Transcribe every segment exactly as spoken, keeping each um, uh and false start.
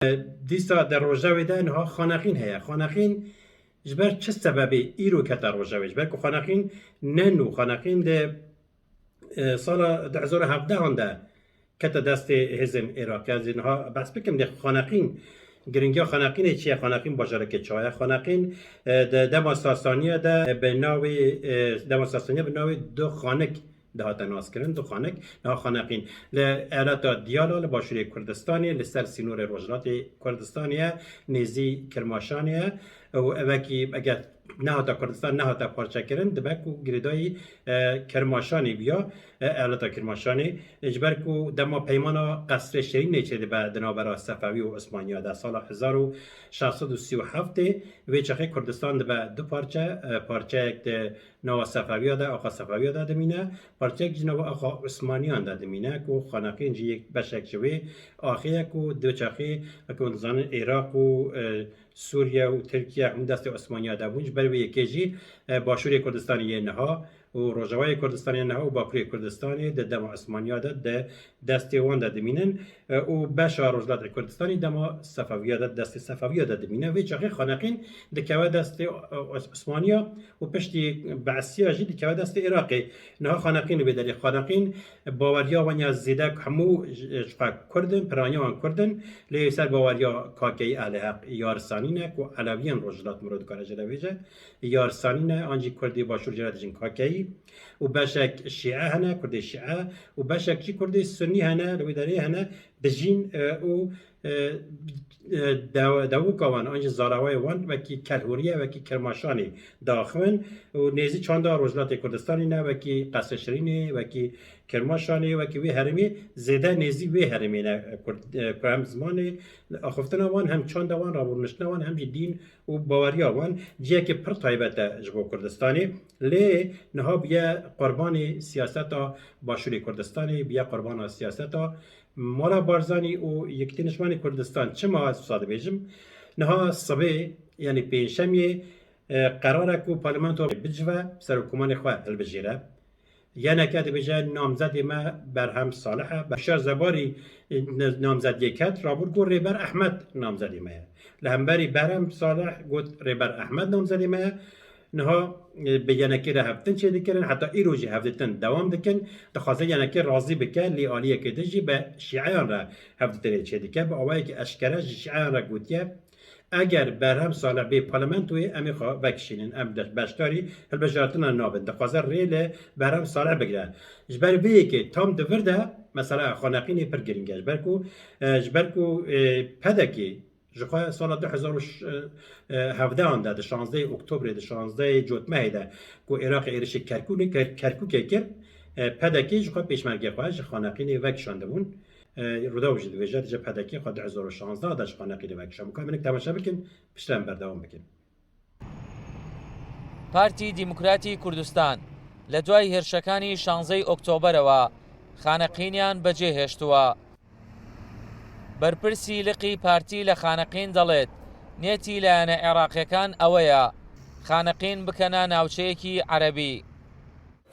Dîsa di rojevê de niha xaneqîn heye. Xaneqîn ji ber çi sebebê îro kete rojevê? Ji ber ku xaneqîn ne nû, xaneqîn di, e, sala du hezar û hevdehan de kete destê hêzên Iraqê. Ez ê niha behs bikim dê xaneqîn, giringiya xaneqînê çi ye? Xaneqîn bajarekê çawa ye? Xaneqîn, e, di dema Sasaniya de, e, bi navê, e, dema Sasaniya bi navê Du Xanik dihate naskirin, Du Xanik, niha xaneqîn. Li eyaleta Diyala, li başûrê Kurdistanê, li ser sînorê rojhilatê Kurdistanê ye, nêzî Kirmaşanê ye. Û evekî, eger nehata Kurdistan nehata parçekirin, dibe ku girêdayî, e, Kirmaşanê biya, e, eyaleta Kirmaşanê. E, ji ber ku dema peymana Qesrê Şirînê çêdibe di navbera Sefewî û Osmaniya de, sala hezar û şeş sed û sî û heftê, vê çaxê Kurdistan dibe du parçe, e, parçeyek di nava Sefewiya de, axa Sefewiya de dimîne, parçeyek jî nava axa Osmaniyan de dimîne, ku xaneqîn jî yek beşek ji wê axê ye, ku di çaxê, weke hûn dizanin, Iraq û, e, Sûriye û Tirkiye hemû destê Osmaniya de bûn. Ji ber vê yekê jî, e, Başûrê Kurdistanê yê niha û Rojavayê Kurdistanê yê niha û Bakurê Kurdistanê di dema Osmaniya de di destê wan de dimînin, e, û beşa Rojhilatê Kurdistanê dema Sefewiya de, destê Sefewiya de dimîne. Vê çaxê xaneqîn dikeve destê, e, Os-, Osmaniya û piştî Beesiya jî dikeve destê Iraqê. Niha xaneqîn li vê derê, xaneqîn baweriya wan ya zêde hemû ji, ji xwe Kurd in, piraniya wan Kurd in, lê li ser baweriya K K Yî Ehlê Heq Yarsanî ne, ku Elewiyên Rojhilat mirov dikare jê re bêje, Yarsanî ne, an jî Kurdê Başûr jê re dijin K K Yî û beşek Şîe hene, Kurdê Şîe û beşek jî Kurdê Sunî hene, li wê derê hene, dijîn, e, û, e, e, dew-, dewika wan, an jî zarawayê wan wekî Kelhûriye, wekî Kirmaşanê diaxivin û nêzî çanda Rojhilatê Kurdistanê ne, wekî Qesrê Şirînê, wekî Kirmaşanê, wekî wê herêmê, zêde nêzî wê herêmê ne, e, Kurd, e, ku hem zimanê, axiftina wan, hem çanda wan, raborniştina wan, hem jî dîn û baweriya wan ciyekê pir taybet e ji bo Kurdistanê. Lê niha bûye qurbanê siyaseta Başûrê Kurdistanê, bûye qurbana siyaseta Mala Barzanî û Yekîtî Niştimanê Kurdistan. Çima ez wisa dibêjim? Niha sibê, yanî pêncşemiyê, e, qerar e ku parlamento bicive, serokkomanê xwe hilbijêre. Yeneke dibêje namzedê me Berhem Salih e. Bişar Zebarî, e, namzediyê ket, rabûr ku Rêber Ehmed namzedê me ye. Li hemberî Berhem Salih got Rêber Ehmed namzedê me ye. Niha, e, bi yenekê re hevdîtin çêdikirin, heta îro jî hevdîtin dewam dikin. Dixwaze yenekê razî bike, lê aliyekê din jî bi şîeyan re hevdîtinê çêdike. Bi awayekî eşkere ji şîeyan re gotiye, eger Berhem Salih bê parlamentoyê, em ê xwe vekişînin, em de-, beşdarî hilbijartina nabin. Dixwaze rê li Berhem Salih bigire. Ji ber vê yekê tam di vir de mesela xaneqînê pir girîng e. Ji ber ku, e, ji ber ku, e, P D K ji xwe sala du hezar û hevdehan de, di şazdehê Oktobrê, di şazdehê Cotmehê de ku Iraqê êrişê Kerkûnê, Ker-, Kerkûkê kir, e, P D K ji xwe pêşmergê xwe ji xaneqînê vekişandibûn. E, Rûdaw jî dibêje, dije P D K xwe du hezar û şazdeh de ji xaneqînê vekişandibûn. Ka em hinek temaşe bikin, piştre em berdewam bikin. پارتی دیموکراتی کوردستان لە دوای هێرشەکانی شانزەی ئۆکتۆبەرەوە خانەقینیان بەجێهێشتووە. بەرپرسی لقی پارتی لە خانەقین دەڵێت، نێتی لایەنە عێراقیەکان ئەوەیە خانەقین بکەنە ناوچەیەکی عەرەبی.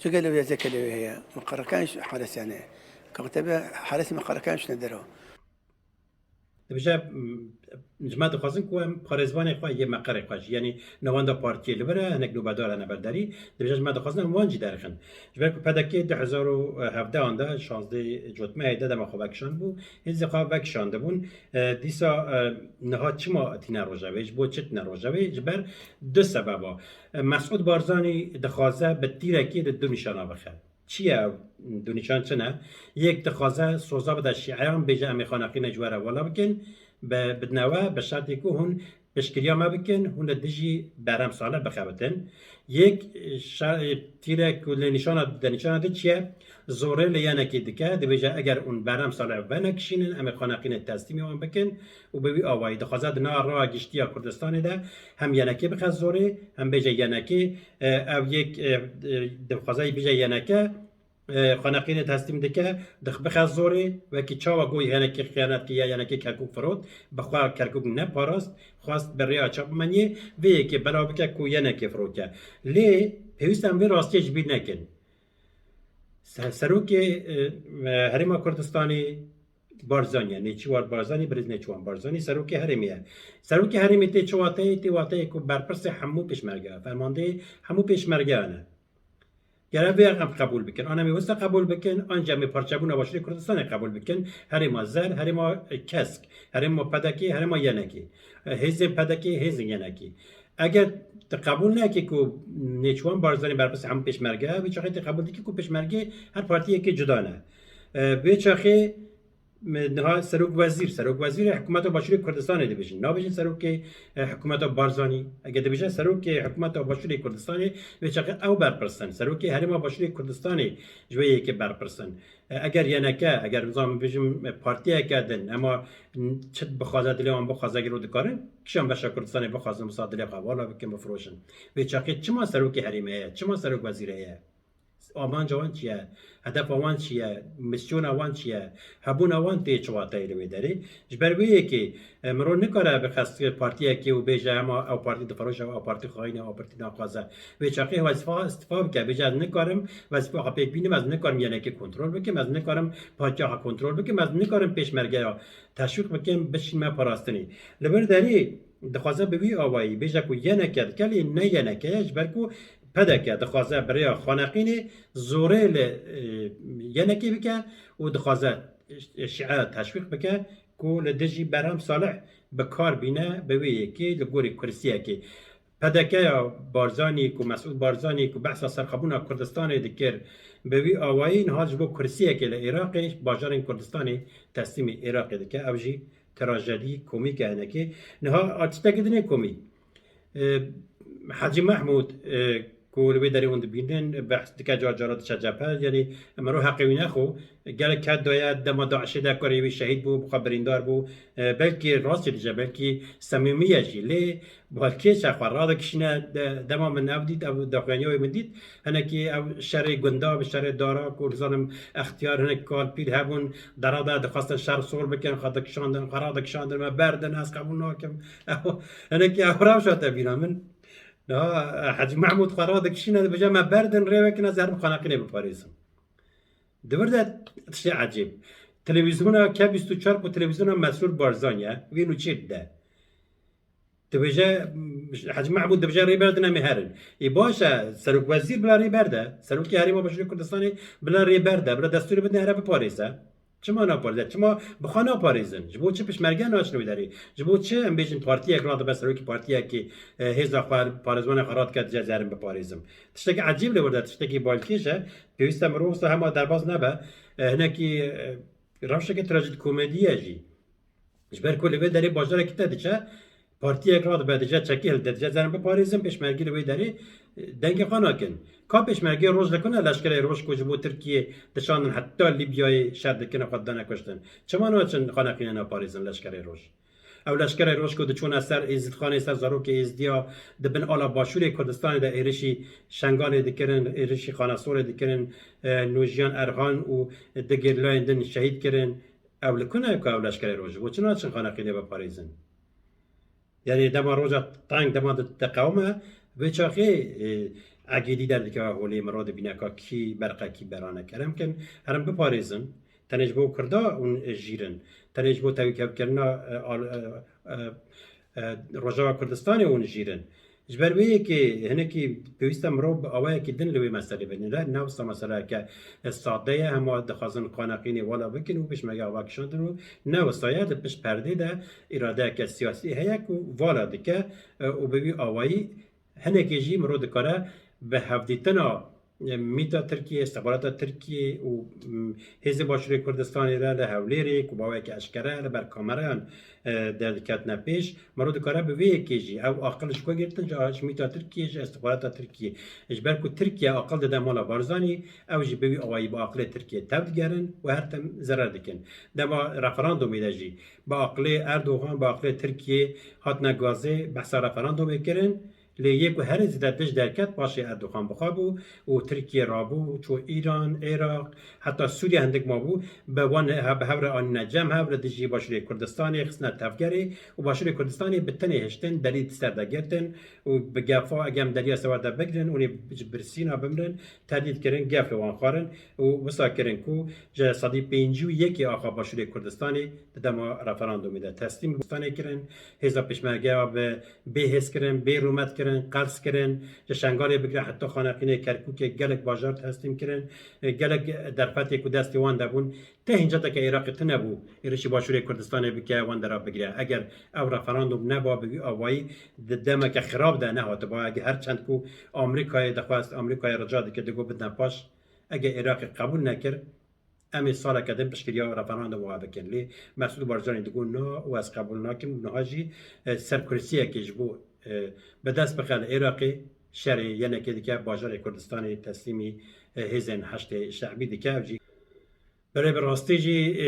چگە لەوێ زەکە لەوێ هەیە، مقەڕەکان حرەسیانەیە. کەوتە بێ حرەسی مقەڕەکان شنە دەرەوە. Dibêje, m, ji me dixwazin ku em parêzvanê xwe yê meqerê xwe jî, yanî navenda partiyê li vir e, hinek nûbedar hene ber derî, dibêje ji me dixwazin em wan jî derxin. Ji ber ku P D K du hezar û hevdehan de, şazdehê Cotmehê de dema xwe vekişandibû, hêzê xwe vekişandibûn. E, dîsa, e, niha çima tîne rojevê? Ji bo çi tîne rojevê? Ji ber du sebeba. E, Mesûd Barzanî dixwaze bi tîrekê di du nîşana bixe. Çi ye ew? Du nîşan çi ne? Yek dixwaze soza bide şîeyan, bêje em ê xaneqînê ji we re wela bikin, bi, bidine we, bi şertê ku hûn piştgiriya me bikin, hûn li dijî Berhem Salih bixebitin. Yek, şa-, tîrek ku li nîşana, di nîşana di çi ye? Zorê li yenekê dike, dibêje eger hûn Berhem Salih venekişînin, em ê xaneqînê teslîmê wan bikin û bi wî awayî dixwaze di nava raya giştî ya Kurdistanê de hem yenekê bixe zorê, hem bêje yenekê, e, ew yek, e, e, dixwaze bêje yeneke, e, xaneqînê teslîm dike, dix-, bixe zorê, wekî çawa got yenekê xiyanet kir ya yenekê Kerkûk firot, bi xwe Kerkûk neparast, xwest bi rêya çapemeniyê vê yekê belav bike ku yenekê firoke. Lê pêwîst em vê rastiyê ji bîr nekin. Se-, serokê, e, e, Herêma Kurdistanê, Barzanî ye. Nêçîrvan Barzanî, birêz Nêçîrvan Barzanî serokê herêmê ye. Serokê herêmê tê çi wateyê? Tê wateyê ku berpirsê hemû pêşmerge ye, fermandeyê hemû pêşmergeyan e. Ger ev em qebûl bikin, an em ê wisa qebûl bikin, an jî em ê parçebûna Başûrê Kurdistanê qebûl bikin, herêma zer, herêma kesk, herêma P D K, herêma Y N K, hêzên P D K, hêzên Y N K. Eger tu qebûl neke ku Nêçîrvan Barzanî berpirsê hemû pêşmerge ye, vê çaxê tu qebûl dikî ku pêşmergê her partiyekê cuda ne. Vê çaxê niha serok wezîr, serok wezîrê hikûmeta Başûrê Kurdistanê dibêjin. Nabêjin serokê, e, hikûmeta Barzanî. Eger dibêje serokê hikûmeta Başûrê Kurdistanê, vê çaxê ew berpirs in. Serokê herêma Başûrê Kurdistanê ji vê yekê berpirs in. E, eger Y N K, eger nizanim bêjim, e, partiyeke din, ema çi bixwaze dilê wan bixwaze, eger û dikarin kişan beşa Kurdistanê bixwazin wisa dilê xwe vala bikin, bifiroşin. Vê çaxê çima serokê herêmê ye? Çima serok wezîrê ye? Amanca wan çi ye? Hedefa wan çi ye? Misyona wan çi ye? Hebûna wan tê çi wateyê li wê derê? Ji ber wê yekê, e, mirov nikare bixest partiyekê û bêje, hema ew partî difiroşe, ew partî xayîn e, ew partî naxwaze. Vê çaxê wezîfa îstifa bike, bêje, ez nikarim wezîfa xwe pêk bînim, ez nikarim Y N K kontrol bikim, ez nikarim partiya xwe kontrol bikim, ez nikarim pêşmergeya teşwîq bikim, bişînme parastinê. Li vir derê dixwaze bi vî awayî bêje ku Y N K dike, lê ne Y N K ye, ji ber ku P D K dixwaze bi rêya xaneqînê zorê li, e, Y N K bike û dixwaze şîe teşwîq bike ku li dijî Berhem Salih bi kar bîne, bi wê yekê li gorî kursiyekê. P D K ya Barzanî ku Mesûd Barzanî ku behsa serxwebûna Kurdistanê dikir, bi wî awayî niha ji bo kursiyekê li Iraqê, bajarên Kurdistanê teslîmî Iraqê dike. Ew jî trajedî komîk e hinekê. Niha a tiştekî din ê komî. E, Hecî Mehmûd, e, ku li wê derê hûn dibînin, behs dike, car cara diçe cephe, yanî mirov heqê wî nexwe. Gelek ket daye, dema DAIŞê de karê wî şehîd bû, bi xwe birîndar bû. E, belkî rast jî dije, belkî semîmî ye jî. Lê balkêş e, xwe radikişîne, de-, dema min ev dît, ev daxuyaniya wê min dît, hinekî ew şerê gunda, bi şerê dara, ku nizanim extiyar hinek kalpîr hebûn, dera de dixwestin şer sor bikin, xwe dikişandin, xwe radikişandin, me berdin, ez qebûl nakim. Ew, hinekî ew rewşa te bîra min. Niha, e, Hecî Mehmûd xwe radikişîne, dibêje, me berdin, rê vekin, ez herim xaneqînê biparêzim. Di vir de tiştê ecêb. Televîzyona K bîst û çar ku televîzyona Mesûr Barzanî ye, wê nûçê dide. Dibêje, Hecî Mehmûd dibêje, rê berdin, em ê herin. Ê baş e, serokwezîr bila rê berde. Serokê Herêma Başûrê Kurdistanê bila rê berde, bila destûrê bidin here biparêze. Çima naparêze? Çima bi xwe naparêzin? Ji bo çi pişmerge naçin wê derê? Ji bo çi em bêjin partiyek radibe, serokê partiyekê, e, hêza xwe, parêzvanê xwe radike, dije ez herim biparêzim? Tiştekî ecêb li wir de, tiştekî balkêş e. Pêwîst e mirov wisa hema derbas nebe. E, hinekî, e, rewşeke trajikomedî ye jî. Ji ber ku li vê derê bajarekî te diçe, partiyek radibe, dije çekî hilde, dije ez herim biparêzim, pêşmergî li wê derê, e, dengê xwe nakin. Ka pêşmergê Roj li ku ne, Leşkerê Roj ku ji bo Tirkiyê dişandin heta Lîbyayê şer dikin û xwe didane kuştin? Çima naçin xaneqînê naparêzin Leşkerê Roj? Ew Leşkerê Roj ku diçûne ser Êzîdxanê, ser zarokê Êzidiya, di bin ala Başûrê Kurdistanê de êrişî Şengalê dikirin, êrişî Xanesorê dikirin, e, Nojiyan Erhan û di gerîlayên din şehîd kirin. Ew li ku ne ku ew Leşkerê Roj? Bo çi naçin xaneqînê biparêzin? Yanî dema roja teng, dema di, diqewime, vê çaxê, e, egêdî derdikeve holê, mirov dibîne ka kî berqe, kî berane. Kerem kin, herin biparêzin. Tenê ji bo Kurda hûn jîr in. Tenê ji bo tevlîkevkirina, e, al-, e, e, e, Rojava Kurdistanê hûn jîr in. Ji ber wê yekê hinekî pêwîst e mirov bi awayekî din li wê meselê binêre. Ne wisa meseleyeke sade ye, hema dixwazin xaneqînê wala bikin û pêşmerge ava kişandin û ne wisa ye, di pişt perdê de îradeyeke siyasî heye ku vala dike, e, û bi vî awayî hinekê jî mirov dikare bi hevdîtina mîta Tirkiyê, îstixbarata Tirkiyê û, m, hêzên Başûrê Kurdistanê re li Hewlêrê ku bi awayeke eşkere li ber kamerayan, e, derdiketine pêş, mirov dikare bi vê yekê jî ew aqil ji ku girtin, ji, ji mîta Tirkiyê, ji îstixbarata Tirkiyê. Ji ber ku Tirkiye aqil dide mala Barzanî, ew jî bi wî awayî bi aqilê Tirkiyê tev digerin û her tim zerer dikin. Dema referandumê de jî bi aqilê Erdogan, bi aqilê Tirkiyê hatine gazê behsa referandumê kirin, Lê yê ku herî zêde dij derket paşê Erdogan bi xwe bû û Tirkiye rabû, çû Îran, Iraq, heta Sûriye hindik mabû, bi wan he-, bi hev re anîne cem, hev re dijî Başûrê Kurdistanê xistine tevgerê û Başûrê Kurdistanê bi tenê hiştin, derî di ser de girtin û bi gefa, eger em deriya Sewar de bigirin, hûn ê ji birsîna bimirin, tehdîd kirin, gef li wan xwarin û wisa kirin ku ji sedî pêncî û yekê axa Başûrê Kurdistanê di dema referandumê de teslîm Kurdistanê kirin, hêza pêşmergeya bi bê hêz kirin, bê rûmet kirin, qels kirin, ji Şengalê bigire heta Xaneqînê, Kerkûkê gelek bajar teslîm kirin, e, gelek derfetê ku destê wan de bûn. Te hînceteke Iraqê tune bû, êrişî Başûrê Kurdistanê bike, wan dera bigire. Eger ev referandum neba bi wî awayî, di demeke xirab de nehatiba. Eger her çend ku Amerîkayê dixwest, Amerîkayê rica dike, digot bidine paş. Eger Iraqê qebûl nekir, em ê saleke din piştgiriya referandum wa bikin. Lê Mesûd Barzanî digot na û ez qebûl nakim û niha jî, e, ser kursiyekê ji bo, e, bi dest bixe li Iraqê şerê yenekê dike, bajarê Kurdistanê teslîmî, e, hêzên Heşdê Şe'bî dike. Ev jî berê bi rastî jî, e,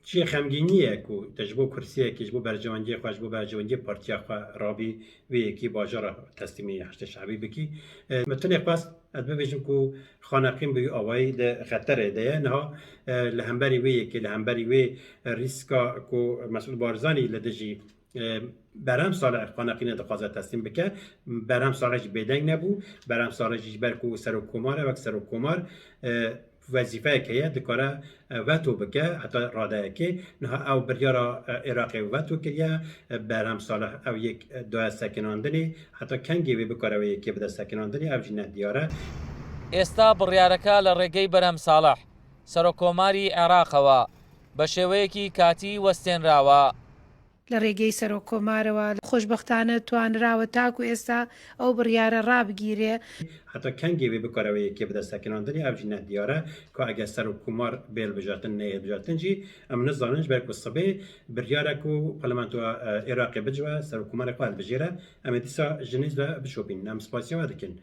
çiyê xemgînî ye ku te ji bo kursiyekê, ji bo berjewendiyê xwe, ji bo berjewendiyê partiya xwe rabî vê yekî bajara teslîmî Heşdê Şe'bî bikî. E, min tenê xwest ez bibêjim ku Xaneqîn bi wî awayî di xeterê de ye. Niha, e, li hemberî wê yekê, li hemberî wê rîska ku Mesûd Barzanî li dijî, e, Berhem Salih Xaneqînê dixwaze teslîm bike, Berhem Salih jî bêdeng nebû. Berhem Salih jî ji ber ku serokkomar e, wek serokkomar, e, wezîfeyek heye, dikare, e, veto bike heta radeyekê. Niha ew biryara, e, Iraqê veto kiriye, e, Berhem Salih ew yek, e, daye sekinandinê, heta kengê wê bikare wê yekê bide sekinandinê, ev jî ne diyar e. ئێستا بڕیارەکە لە ڕێگەی بەرهەم ساڵح، سەرۆککۆماری عێراقەوە، بە شێوەیەکی کاتی وەستێنراوە. لە ڕێگەی سەرۆککۆمارەوە خۆشبەختانە توانراوە تاکو ئێستا ئەو بڕیارە ڕابگیرێ. Heta kengê wê bikare wê yekê bide sekinandinê, ev jî ne diyar e ku eger serokkomar bê hilbijartin, neyê hilbijartin jî em nizanin, ji ber ku sibê biryar e ku parlamentoya, e, Iraqê bicive, serokkomarê xwe hilbijêre, em ê dîsa ji nêz ve bişopînin. Em spasiya we dikin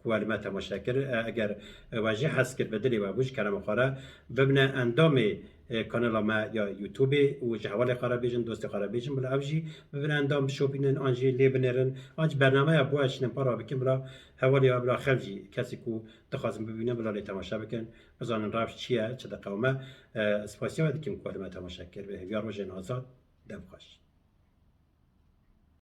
ku we li me temaşe kir. E, eger, e, we jê hez kir, bi dilê we bû, ji kerema xwe re bibine endamê, e, kanala me ya YouTubeê û ji hevalê xwe re bêjin, dostê xwe re bêjin, bila ew jî bibin endam, bişopînin, an jî lê binêrin, an jî bernameya bo ez şînim para bikin, bila hevalê we, bila xelk jî, kesê ku dixwazin bibînin, bila lê temaşe bikin, bizanin rewş çi ye, çi diqewime. E, spasiya we dikim ku we li me temaşe kir. Bi hêviya rojên azad, dem xweş.